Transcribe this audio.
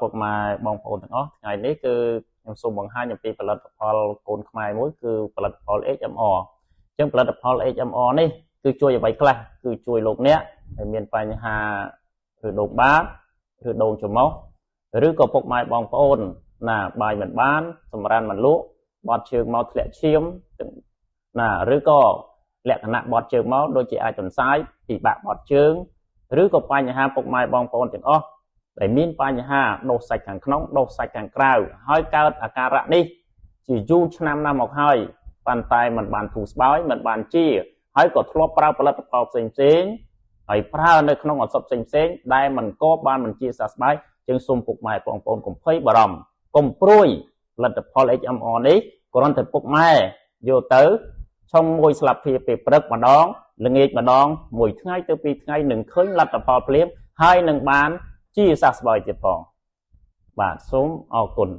ពុកម៉ែបងប្អូនទាំងអស់ថ្ងៃនេះគឺខ្ញុំសូមបង្ហាញអំពីផលិតផលកូនខ្មែរមួយគឺផលិតផល HMR អញ្ចឹងផលិតផល HMR នេះគឺជួយអ្វីខ្លះគឺជួយលោកអ្នកដែលមានបញ្ហាឬដូងបាតឬដូងច្រមុះឬក៏ពុកម៉ែបងប្អូនណាបាយមិនបានសម្រានមិនលក់បត់ជើងមកធ្លាក់ឈាមណាឬក៏លក្ខណៈបត់ជើងមកដូចជាអាចទន្សាយពិបាកបត់ជើងឬក៏បញ្ហាពុកម៉ែបងប្អូនទាំងអស់ដែលមានបញ្ហាដុសសាច់ខាងក្នុងដុសសាច់ខាងក្រៅហើយកើតអាការៈនេះជាយូរឆ្នាំណាស់មកហើយប៉ុន្តែมันបានធូរស្បើយมันបានជាហើយក៏ធ្លាប់ប្រើផលិតផលផ្សេងផ្សេងហើយប្រើនៅក្នុងឱសថផ្សេងផ្សេងដែលมันក៏បានមិនជាសះស្បើយជាងសូមពុកម៉ែបងប្អូនកុំភ័យបារម្ភកុំព្រួយផលិតផល HMR នេះគ្រាន់តែពុកម៉ែយកទៅឆុងមួយស្លាបព្រាពេលព្រឹកម្ដងល្ងាចម្ដងមួយថ្ងៃទៅពីរថ្ងៃនឹងឃើញលទ្ធផលភ្លាមហើយនឹងបានជាសះស្បើយទៀតផងបាទសូមអរគុណ។